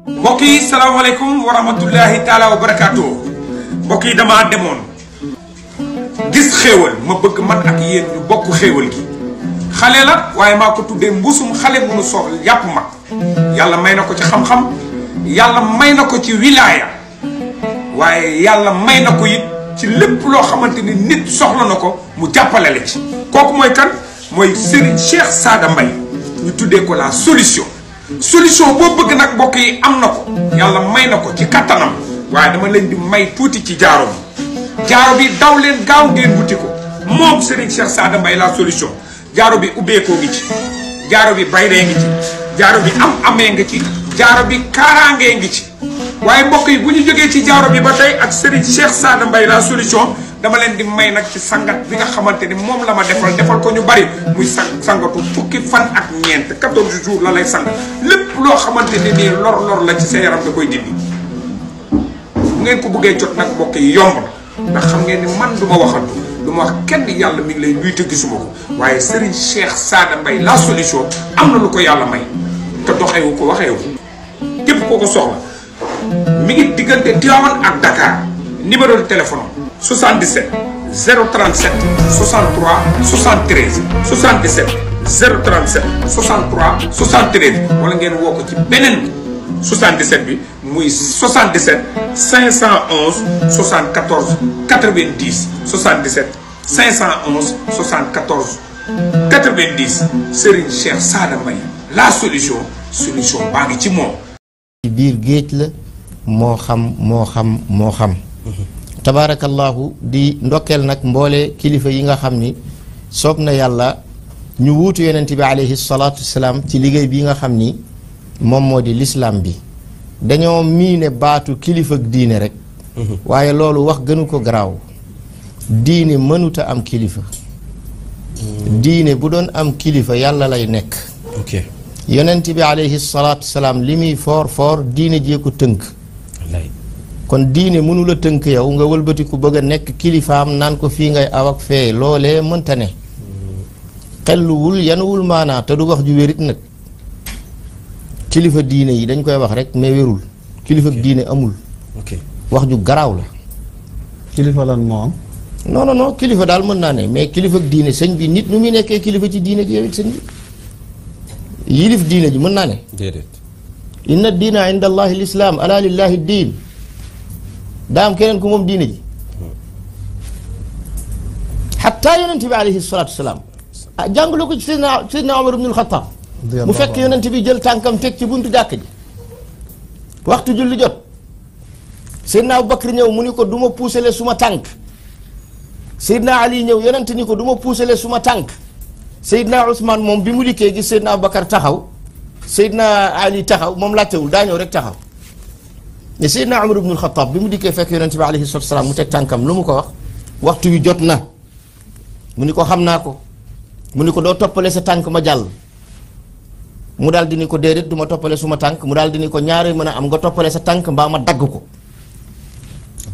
mbokk yi salaamaaleykum wa rahmatullahi taala wa barakaatu. mbokk yi damaa demoon gis xéewal ma bëgg man ak yéen ñu bokk xéewal gi. xale la waaye maa ko tuddee mbusum xale bu nu soxla yàpp mag. yàlla may na ko ci xam-xam yàlla may na ko ci wilaaya waaye yàlla may na ko it ci lépp loo xamante ni nit soxla na ko mu jàppale la ci. kooku mooy kan mooy Serigne Cheikh Sada Mbaye ñu tuddee ko la solution. solution boo bëgg nag mbokk yi am na ko yàlla may na ko ci kattanam waaye dama leen di may tuuti ci jaaro bi. jaaro bi daw leen gaaw ngeen wuti ko moom Serigne Cheikh Sada Mbaye la solution. jaaro bi ubbeekoo ngi ci jaaro bi bayree ngi ci jaaro bi am amee ngi ci jaaro bi kaaraangee ngi ci waaye mbokk yi bu ñu jógee ci jaaro bi ba tey ak Serigne Cheikh Sada Mbaye la solution dama leen di may nag ci sangat bi nga xamante ni moom la ma defal ko ñu bari muy sangatu fukki fan ak ñeent 14 jours la lay sang lépp loo xamante ni nii lor la ci sa yaram da koy dindi. bu ngeen ko bëggee jot nag mbokk yi yomb na ndax xam ngeen ni man du ma waxantu du ma wax kenn yàlla mi ngi lay luy te gisuma ko waaye Serigne Cheikh Sada Mbaye la solution am na lu ko yàlla may te doxewu ko waxewu képp koo ko soxla mi ngi diggante Tivaouane ak Dakar numéro de téléphone 77 037 63 73 77 037 63 73 wala ngeen woo ko ci beneen 77 bi muy 77 511 74 90 77 511 74 90 Serigne Cheikh Sada Mbaye la solution baa ngi ci moom. ci biir géej la moo xam. tabaarakallahu di ndokkeel nag mboole kilifa yi nga xam ni soob na yàlla ñu wuutu yonent bi alayhi salaatu wasalaam ci liggéey bi nga xam ni moom moo di lislaam bi dañoo miine baatu kilifa ak diine rek waaye loolu wax gënu ko garaaw diine mënuta am kilifa diine bu doon am kilifa yàlla lay nekk yonent bi alayhi salaatu wasalaam li muy foor diine jee ko tënk kon diine mënula tënk yow nga wëlbatiku bëgg a nekk kilifaam naan ko fii ngay aw ak fee loolee mënta ne xelluwul yanuwul maanaa te du wax ju wérit nag kilifa diine yi dañ koy wax rek mais wérul kilifa diine amul wax ju garaaw la kilifa lan moo am non kilifa daal mën naa ne mais kilifa diine sëñ bi nit nu muy nekkee kilifa ci diine ji yow it sëñ bi yilif diine ji mën naa ne déedéet inna diina inda allahi lislaam ala lillahi diin daa am keneen ku moom diine ji xataa yonent bi alayhi salaatu wasalaam jàngale ko ci Seydina Omar ibnul Xataab mu fekk yonent bi jël tànkam teg ci buntu jàkk ji waxtu julli jot Seydina Abubakar ñëw mu ni ko du ma puusale suma tànk Seydina Ali ñëw yonent ni ko du ma puusale suma tànk Seydina Ousmane moom bi mu dikkee gis Seydina Abubakar taxaw Seydina Ali taxaw moom laajtewul daa ñëw rek taxaw ne Seydina Omar ibnul Xataab bi mu dikkee fekk yonent bi alayhi salaatu wasalaam mu teg tànkam lu mu ko wax waxtu wi jot na mu ni ko xam naa ko mu ni ko doo toppale sa tànk ma jàll mu daal di ni ko déedéet du ma toppale suma tànk mu daal di ni ko ñaare mën a am nga toppale sa tànk mbaa ma dagg ko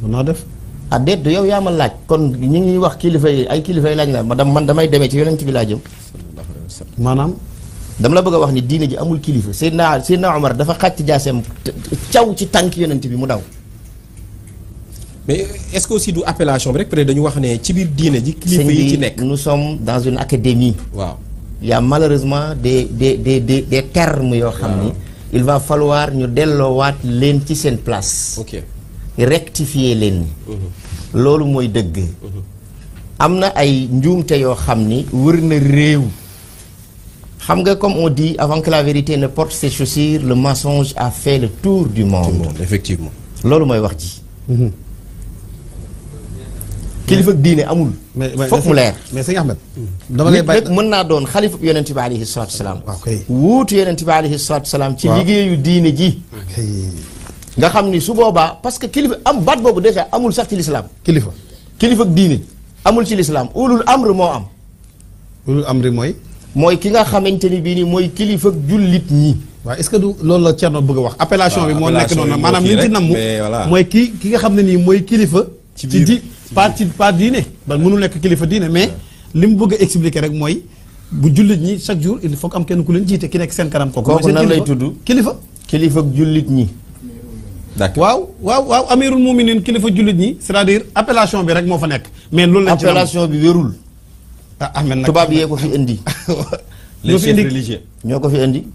mën naa def ah déet du yow yaa ma laaj kon ñu ngi wax kilifa yi ay kilifa yi laaj la man damay demee ci yonent bi laa jëm maanaam dama la bëgg a wax ni diine ji amul kilifa Seydina Omar dafa xàcc jaaseem caw ci tànk yonent bi mu daw mais est-ce que aussi du appellation bi rek peut-être dañu wax ne ci biir diine ji kilifa yi ci nekk nous sommes dans une académie waaw il y a malheureusement des termes yoo xam ni il va falloir ñu delloowaat leen ci seen place rectifier leen loolu mooy dëgg am na ay njuumte yoo xam ni wër na réew xam nga comme on dit avant que la vérité ne porte ses chaussures le mensonge a fait le tour du monde effectivement loolu mooy wax ji kilifa diine amul foog mu leer mais sëñ Ahmed dama lay bàyyi mën naa doon xalifa yonent bi alayhi salaatu wasalaam wuutu yonent bi alayhi salaatu wasalaam ci liggéeyu diine ji nga xam ni su boobaa parce que kilifa am baat boobu déjà amul sax ci lislaam kilifa diine amul ci lislaam ulul amr moo am ulul amri mooy ki nga xamante ni bii nii mooy kilifa jullit ñi waaw est-ce que du loolu la Thierno bëgg a wax appellation bi moo nekk noonu maanaam li ñu ci namm mooy ki nga xam ne nii mooy kilifa ci pas diine ba mënul nekk kilifa diine mais li mu bëgg a expliquer rek mooy bu jullit ñi chaque jour il faut am kenn ku leen jiite ki nekk seen kanam kooku nan lay tudd kilifa jullit ñi waaw amirul muminin kilifa jullit ñi c'est-à-dire appellation bi rek moo fa nekk mais loolu lañ ci appellation bi wérul Ahmed nag tubaab yee ko fi indi les chefs religieux ñoo ko fi indi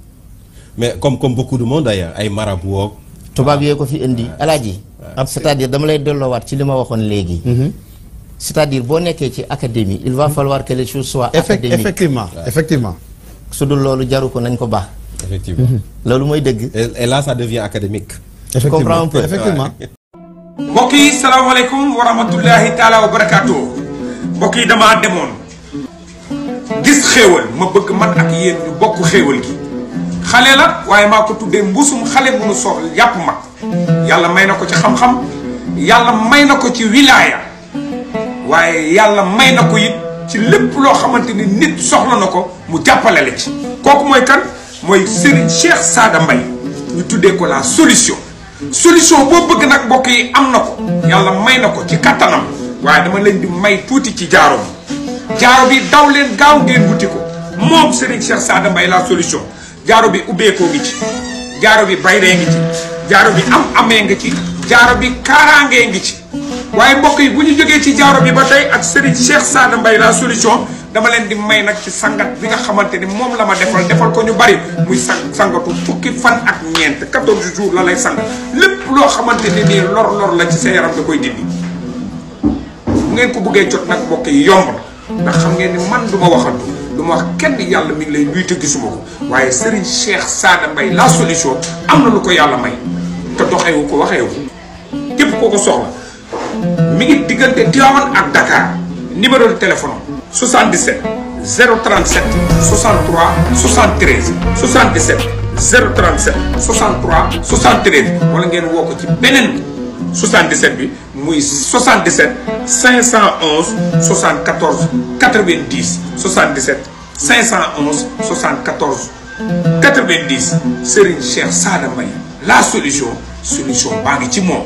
mais comme beaucoup de monde d'ailleurs ay marabout tubaab yee ko fi indi alaaji c'est-à-dire dama lay delloowaat ci li ma waxoon léegi c'est-à-dire boo nekkee ci académie il va falloir que les choses soient académiques effectivement su dul loolu jaru ko nañ ko baax effectivement loolu mooy dëgg et là ça devient académique je comprends un peu effectivement mbokk yi salaamaaleykum wa rahmatullahi taala wa barakaatu mbokk yi damaa demoon gis xéewal ma bëgg man ak yéen ñu bokk xéewal gi xale la waaye maa ko tuddee mbusum xale bu nu soxla yàpp mag yàlla may na ko ci xam-xam yàlla may na ko ci wilaaya waaye yàlla may na ko it ci lépp loo xamante ni nit soxla na ko mu jàppale la ci kooku mooy kan mooy Serigne Cheikh Sada Mbaye ñu tuddee ko la solution boo bëgg nag mbokk yi am na ko yàlla may na ko ci kattanam waaye dama leen di may tuuti ci jaaro bi daw leen gaaw ngeen wuti ko moom Serigne Cheikh Sada Mbaye la solution jaaro bi ubbeekoo ngi ci jaaro bi bayree ngi ci jaaro bi amee ngi ci jaaro bi kaaraangee ngi ci waaye mbokk yi bu ñu jógee ci jaaro bi ba tey ak Serigne Cheikh Sada Mbaye la solution dama leen di may nag ci sangat bi nga xamante ni moom la ma defal ko ñu bari muy sangatu fukki fan ak ñeent 14 jours la lay sang lépp loo xamante ni nii lor la ci sa yaram da koy dindi bu ngeen ko bëggee jot nag mbokk yi yomb na ndax xam ngeen ni man du ma waxantu du ma wax kenn yàlla mi ngi lay nuy te gisuma ko waaye Serigne Cheikh Sada Mbaye la solution am na lu ko yàlla may te doxewu ko waxewu képp koo ko soxla mi ngi diggante Tivaouane ak Dakar numéro de téléphone 77 037 63 73 77 037 63 73 wala ngeen woo ko ci beneen 77 bi muy 77 511 74 90 77 511 74 90 Serigne Cheikh Sada Mbaye la solution baa ngi ci moom.